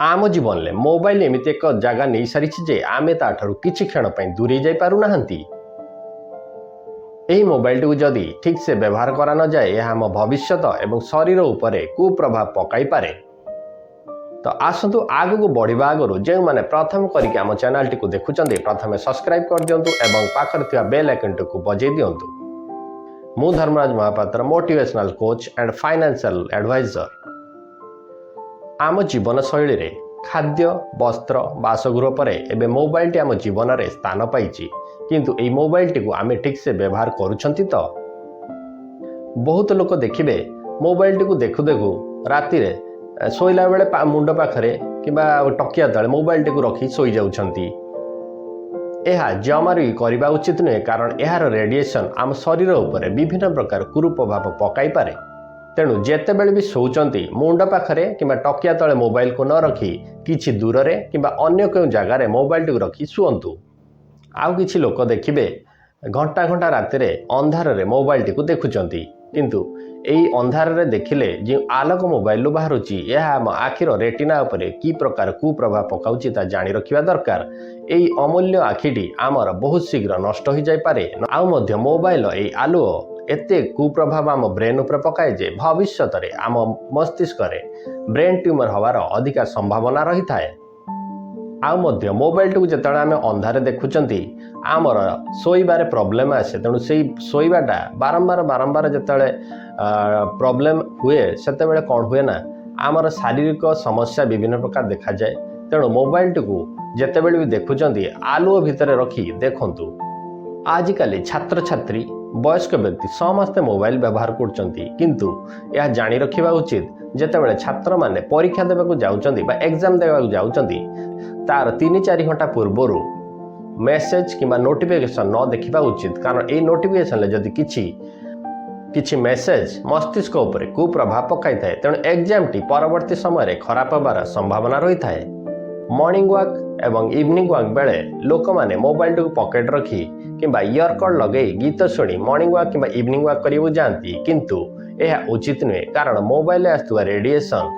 ଆମ ଜୀବନରେ ମୋବାଇଲ ଏମିତି ଏକ ଜାଗା ନେଇସାରିଛି ଯେ ଆମେ ତାଠାରୁ କିଛି କ୍ଷଣ ପାଇଁ ଦୂରେଇ ଯାଇପାରୁନାହାନ୍ତି। ଏହି ମୋବାଇଲଟିକୁ ଯଦି ଠିକ୍ସେ ବ୍ୟବହାର କରାନଯାଏ, ଏହା ଆମ ଭବିଷ୍ୟତ ଏବଂ ଶରୀର ଉପରେ କୁପ୍ରଭାବ ପକାଇପାରେ। ତ ଆସନ୍ତୁ, ଆଗକୁ ବଢ଼ିବା ଆଗରୁ ଯେଉଁମାନେ ପ୍ରଥମ କରିକି ଆମ ଚ୍ୟାନେଲଟିକୁ ଦେଖୁଛନ୍ତି, ପ୍ରଥମେ ସବସ୍କ୍ରାଇବ୍ କରିଦିଅନ୍ତୁ ଏବଂ ପାଖରେ ଥିବା ବେଲ୍ ଆଇକନ୍ଟିକୁ ବଜାଇ ଦିଅନ୍ତୁ। ମୁଁ Dharmaraj Mohapatra, motivational coach and financial advisor। ଆମ ଜୀବନଶୈଳୀରେ ଖାଦ୍ୟ, ବସ୍ତ୍ର, ବାସଗୃହ ପରେ ଏବେ ମୋବାଇଲଟି ଆମ ଜୀବନରେ ସ୍ଥାନ ପାଇଛି। କିନ୍ତୁ ଏହି ମୋବାଇଲଟିକୁ ଆମେ ଠିକ୍ସେ ବ୍ୟବହାର କରୁଛନ୍ତି ତ? ବହୁତ ଲୋକ ଦେଖିବେ, ମୋବାଇଲଟିକୁ ଦେଖୁ ଦେଖୁ ରାତିରେ ଶୋଇଲା ବେଳେ ମୁଣ୍ଡ ପାଖରେ କିମ୍ବା ତକିଆ ତଳେ ମୋବାଇଲଟିକୁ ରଖି ଶୋଇଯାଉଛନ୍ତି। ଏହା ଜମାରୁ ବି କରିବା ଉଚିତ ନୁହେଁ, କାରଣ ଏହାର ରେଡ଼ିଏସନ୍ ଆମ ଶରୀର ଉପରେ ବିଭିନ୍ନ ପ୍ରକାର କୁପ୍ରଭାବ ପକାଇପାରେ। ତେଣୁ ଯେତେବେଳେ ବି ଶୋଉଛନ୍ତି, ମୁଣ୍ଡ ପାଖରେ କିମ୍ବା ତକିଆ ତଳେ ମୋବାଇଲକୁ ନ ରଖି କିଛି ଦୂରରେ କିମ୍ବା ଅନ୍ୟ କେଉଁ ଜାଗାରେ ମୋବାଇଲଟିକୁ ରଖି ଶୁଅନ୍ତୁ। ଆଉ କିଛି ଲୋକ ଦେଖିବେ, ଘଣ୍ଟା ଘଣ୍ଟା ରାତିରେ ଅନ୍ଧାରରେ ମୋବାଇଲଟିକୁ ଦେଖୁଛନ୍ତି। କିନ୍ତୁ ଏହି ଅନ୍ଧାରରେ ଦେଖିଲେ ଯେଉଁ ଆଲୋକ ମୋବାଇଲରୁ ବାହାରୁଛି, ଏହା ଆମ ଆଖିର ରେଟିନା ଉପରେ କି ପ୍ରକାର କୁପ୍ରଭାବ ପକାଉଛି, ତା ଜାଣି ରଖିବା ଦରକାର। ଏହି ଅମୂଲ୍ୟ ଆଖିଟି ଆମର ବହୁତ ଶୀଘ୍ର ନଷ୍ଟ ହୋଇଯାଇପାରେ। ଆଉ ମଧ୍ୟ ମୋବାଇଲର ଏହି ଆଲୁଅ ଏତେ କୁପ୍ରଭାବ ଆମ ବ୍ରେନ୍ ଉପରେ ପକାଏ ଯେ ଭବିଷ୍ୟତରେ ଆମ ମସ୍ତିଷ୍କରେ ବ୍ରେନ୍ ଟ୍ୟୁମର ହେବାର ଅଧିକା ସମ୍ଭାବନା ରହିଥାଏ। ଆଉ ମଧ୍ୟ ମୋବାଇଲଟିକୁ ଯେତେବେଳେ ଆମେ ଅନ୍ଧାରେ ଦେଖୁଛନ୍ତି, ଆମର ଶୋଇବାରେ ପ୍ରୋବ୍ଲେମ୍ ଆସେ। ତେଣୁ ସେଇ ଶୋଇବାଟା ବାରମ୍ବାର ବାରମ୍ବାର ଯେତେବେଳେ ପ୍ରୋବ୍ଲେମ୍ ହୁଏ, ସେତେବେଳେ କ'ଣ ହୁଏ ନା, ଆମର ଶାରୀରିକ ସମସ୍ୟା ବିଭିନ୍ନ ପ୍ରକାର ଦେଖାଯାଏ। ତେଣୁ ମୋବାଇଲଟିକୁ ଯେତେବେଳେ ବି ଦେଖୁଛନ୍ତି, ଆଲୁଅ ଭିତରେ ରଖି ଦେଖନ୍ତୁ। ଆଜିକାଲି ଛାତ୍ରଛାତ୍ରୀ, ବୟସ୍କ ବ୍ୟକ୍ତି ସମସ୍ତେ ମୋବାଇଲ ବ୍ୟବହାର କରୁଛନ୍ତି। କିନ୍ତୁ ଏହା ଜାଣି ରଖିବା ଉଚିତ, ଯେତେବେଳେ ଛାତ୍ରମାନେ ପରୀକ୍ଷା ଦେବାକୁ ଯାଉଛନ୍ତି ବା ଏକ୍ଜାମ୍ ଦେବାକୁ ଯାଉଛନ୍ତି, ତାର 3-4 ଘଣ୍ଟା ପୂର୍ବରୁ ମେସେଜ କିମ୍ବା ନୋଟିଫିକେସନ୍ ନ ଦେଖିବା ଉଚିତ। କାରଣ ଏଇ ନୋଟିଫିକେସନ୍ରେ ଯଦି କିଛି କିଛି ମେସେଜ ମସ୍ତିଷ୍କ ଉପରେ କୁପ୍ରଭାବ ପକାଇଥାଏ। ତେଣୁ ଏକ୍ଜାମ୍ଟି ପରବର୍ତ୍ତୀ ସମୟରେ ଖରାପ ହେବାର ସମ୍ଭାବନା ରହିଥାଏ। ମର୍ଣ୍ଣିଂ ୱାକ୍ ଏବଂ ଇଭିନିଂ ୱାକ୍ ବେଳେ ଲୋକମାନେ ମୋବାଇଲଟିକୁ ପକେଟ୍ ରଖି କିମ୍ବା ଇୟରକର୍ଡ଼ ଲଗାଇ ଗୀତ ଶୁଣି ମର୍ଣ୍ଣିଂ ୱାକ୍ କିମ୍ବା ଇଭିନିଂ ୱାକ୍ କରିବାକୁ ଯାଆନ୍ତି। କିନ୍ତୁ ଏହା ଉଚିତ ନୁହେଁ, କାରଣ ମୋବାଇଲରେ ଆସୁଥିବା ରେଡ଼ିଏସନ୍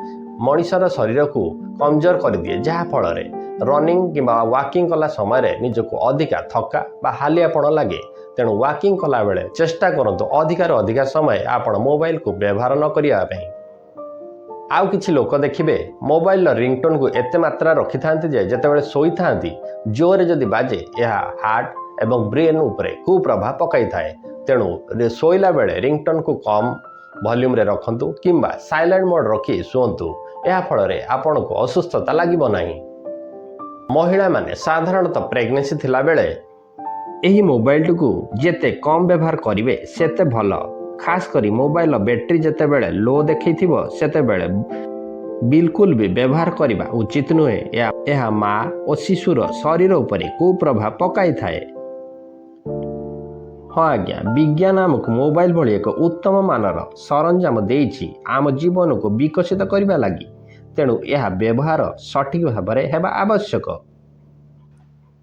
ମଣିଷର ଶରୀରକୁ କମଜୋର କରିଦିଏ, ଯାହାଫଳରେ ରନିଂ କିମ୍ବା ୱାକିଂ କଲା ସମୟରେ ନିଜକୁ ଅଧିକା ଥକା ବା ହାଲିଆପଣ ଲାଗେ। ତେଣୁ ୱାକିଂ କଲାବେଳେ ଚେଷ୍ଟା କରନ୍ତୁ ଅଧିକାରୁ ଅଧିକା ସମୟ ଆପଣ ମୋବାଇଲକୁ ବ୍ୟବହାର ନ କରିବା ପାଇଁ। ଆଉ କିଛି ଲୋକ ଦେଖିବେ, ମୋବାଇଲର ରିଙ୍ଗଟୋନ୍କୁ ଏତେ ମାତ୍ରା ରଖିଥାନ୍ତି ଯେ ଯେତେବେଳେ ଶୋଇଥାନ୍ତି, ଜୋରରେ ଯଦି ବାଜେ, ଏହା ହାର୍ଟ ଏବଂ ବ୍ରେନ୍ ଉପରେ କୁପ୍ରଭାବ ପକାଇଥାଏ। ତେଣୁ ଶୋଇଲା ବେଳେ ରିଙ୍ଗଟୋନ୍କୁ କମ୍ ଭଲ୍ୟୁମ୍ରେ ରଖନ୍ତୁ କିମ୍ବା ସାଇଲେଣ୍ଟ ମୋଡ଼୍ ରଖି ଶୁଅନ୍ତୁ। ଏହା ଫଳରେ ଆପଣଙ୍କୁ ଅସୁସ୍ଥତା ଲାଗିବ ନାହିଁ। ମହିଳାମାନେ ସାଧାରଣତଃ ପ୍ରେଗନେନ୍ସି ଥିଲାବେଳେ ଏହି ମୋବାଇଲଟିକୁ ଯେତେ କମ୍ ବ୍ୟବହାର କରିବେ, ସେତେ ଭଲ। ଖାସ୍ କରି ମୋବାଇଲର ବ୍ୟାଟେରୀ ଯେତେବେଳେ ଲୋ ଦେଖେଇଥିବ, ସେତେବେଳେ ବିଲକୁଲ ବି ବ୍ୟବହାର କରିବା ଉଚିତ ନୁହେଁ। ଏହା ମା ଓ ଶିଶୁର ଶରୀର ଉପରେ କୁପ୍ରଭାବ ପକାଇଥାଏ। ହଁ ଆଜ୍ଞା, ବିଜ୍ଞାନ ଆମକୁ ମୋବାଇଲ ଭଳି ଏକ ଉତ୍ତମ ମାନର ସରଞ୍ଜାମ ଦେଇଛି ଆମ ଜୀବନକୁ ବିକଶିତ କରିବା ଲାଗି। ତେଣୁ ଏହା ବ୍ୟବହାର ସଠିକ୍ ଭାବରେ ହେବା ଆବଶ୍ୟକ।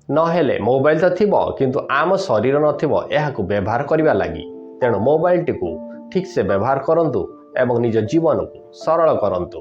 ନହେଲେ ମୋବାଇଲ ତ ଥିବ, କିନ୍ତୁ ଆମ ଶରୀର ନଥିବ ଏହାକୁ ବ୍ୟବହାର କରିବା ଲାଗି। ତେଣୁ ମୋବାଇଲଟିକୁ ଠିକ୍ସେ ବ୍ୟବହାର କରନ୍ତୁ ଏବଂ ନିଜ ଜୀବନକୁ ସରଳ କରନ୍ତୁ।